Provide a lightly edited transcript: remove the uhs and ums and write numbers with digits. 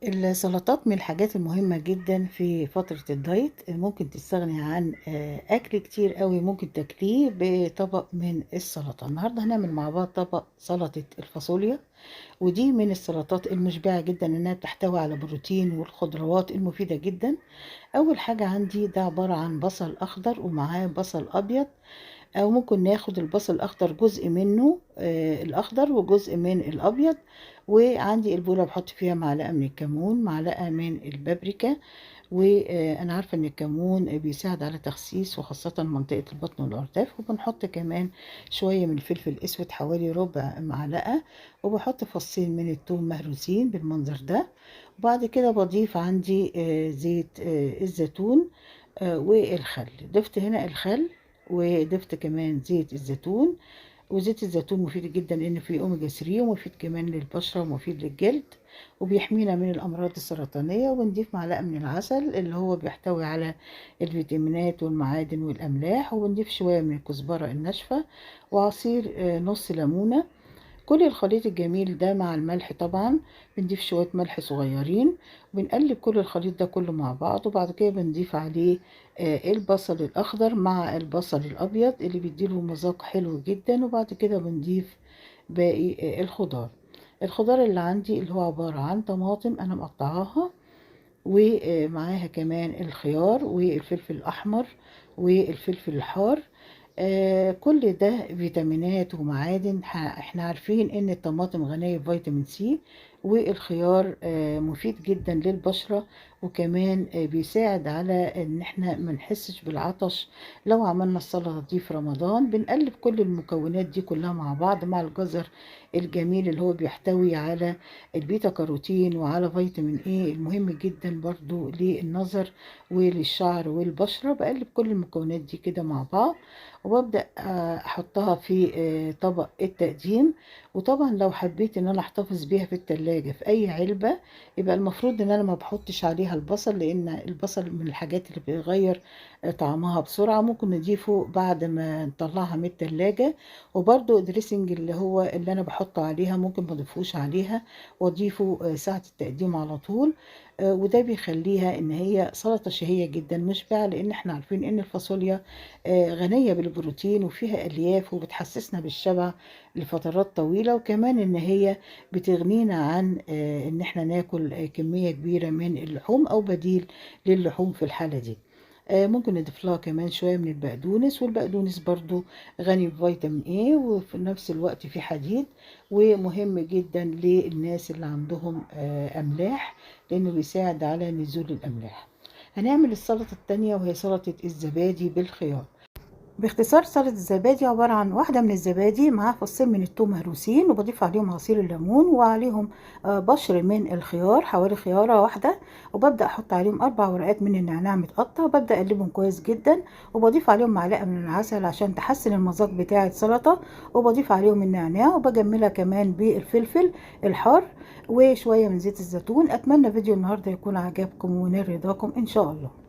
السلطات من الحاجات المهمة جدا في فترة الدايت. ممكن تستغني عن أكل كتير قوي ممكن تاكليه بطبق من السلطة. النهاردة هنعمل مع بعض طبق سلطة الفاصوليا، ودي من السلطات المشبعة جدا إنها بتحتوي على بروتين والخضروات المفيدة جدا. أول حاجة عندي ده عبارة عن بصل أخضر ومعاه بصل أبيض، أو ممكن ناخد البصل الأخضر جزء منه الأخضر وجزء من الأبيض. وعندي البولة بحط فيها معلقة من الكمون، معلقة من البابريكا، وأنا عارفة إن الكمون بيساعد على تخسيس وخاصة منطقة البطن والأرداف. وبنحط كمان شوية من الفلفل الأسود حوالي ربع معلقة، وبحط فصين من الثوم مهروسين بالمنظر ده. وبعد كده بضيف عندي زيت الزيتون والخل. ضفت هنا الخل وضفت كمان زيت الزيتون، وزيت الزيتون مفيد جدا لان فيه اوميجا 3 ومفيد كمان للبشره ومفيد للجلد وبيحمينا من الامراض السرطانيه. وبنضيف معلقه من العسل اللي هو بيحتوي على الفيتامينات والمعادن والاملاح، وبنضيف شويه من الكزبره الناشفه وعصير نص ليمونه. كل الخليط الجميل ده مع الملح، طبعا بنضيف شوية ملح صغيرين، وبنقلب كل الخليط ده كله مع بعض. وبعد كده بنضيف عليه البصل الأخضر مع البصل الأبيض اللي بيديله مذاق حلو جدا. وبعد كده بنضيف باقي الخضار. الخضار اللي عندي اللي هو عبارة عن طماطم أنا مقطعاها، ومعاها كمان الخيار والفلفل الأحمر والفلفل الحار. كل ده فيتامينات ومعادن. احنا عارفين ان الطماطم غنية بفيتامين سي، والخيار مفيد جدا للبشرة، وكمان بيساعد على ان احنا ما نحسش بالعطش لو عملنا السلطة دي في رمضان. بنقلب كل المكونات دي كلها مع بعض مع الجزر الجميل اللي هو بيحتوي على البيتا كاروتين وعلى فيتامين اي المهم جدا برضو للنظر وللشعر والبشرة. بقلب كل المكونات دي كده مع بعض وببدأ احطها في طبق التقديم. وطبعا لو حبيت ان انا احتفظ بيها في التلاجة في اي علبة، يبقى المفروض ان انا ما بحطش عليها البصل، لان البصل من الحاجات اللي بيغير طعمها بسرعة. ممكن نضيفه بعد ما نطلعها من التلاجة. وبرده الدريسنج اللي هو اللي انا بحطه عليها ممكن ما اضيفوش عليها، واضيفه ساعة التقديم على طول. وده بيخليها ان هي سلطة شهية جدا مشبعة، لان احنا عارفين ان الفاصوليا غنية بالبروتين وفيها الياف وبتحسسنا بالشبع لفترات طويلة، وكمان ان هي بتغنينا عن ان احنا ناكل كمية كبيرة من اللحوم او بديل للحوم في الحالة دي. ممكن نضيف لها كمان شوية من البقدونس، والبقدونس برضو غني بفيتامين اي، وفي نفس الوقت فيه حديد، ومهم جدا للناس اللي عندهم املاح لانه بيساعد على نزول الاملاح. هنعمل السلطة التانية وهي سلطة الزبادي بالخيار. باختصار سلطة الزبادي عبارة عن واحدة من الزبادي مع فصين من الثوم مهروسين، وبضيف عليهم عصير الليمون وعليهم بشر من الخيار حوالي خيارة واحدة، وببدأ أحط عليهم 4 ورقات من النعناع متقطع، وببدأ أقلبهم كويس جدا، وبضيف عليهم معلقة من العسل عشان تحسن المذاق بتاع السلطة، وبضيف عليهم النعناع، وبجملها كمان بالفلفل الحار وشوية من زيت الزيتون. أتمنى فيديو النهاردة يكون عجبكم ونال رضاكم إن شاء الله.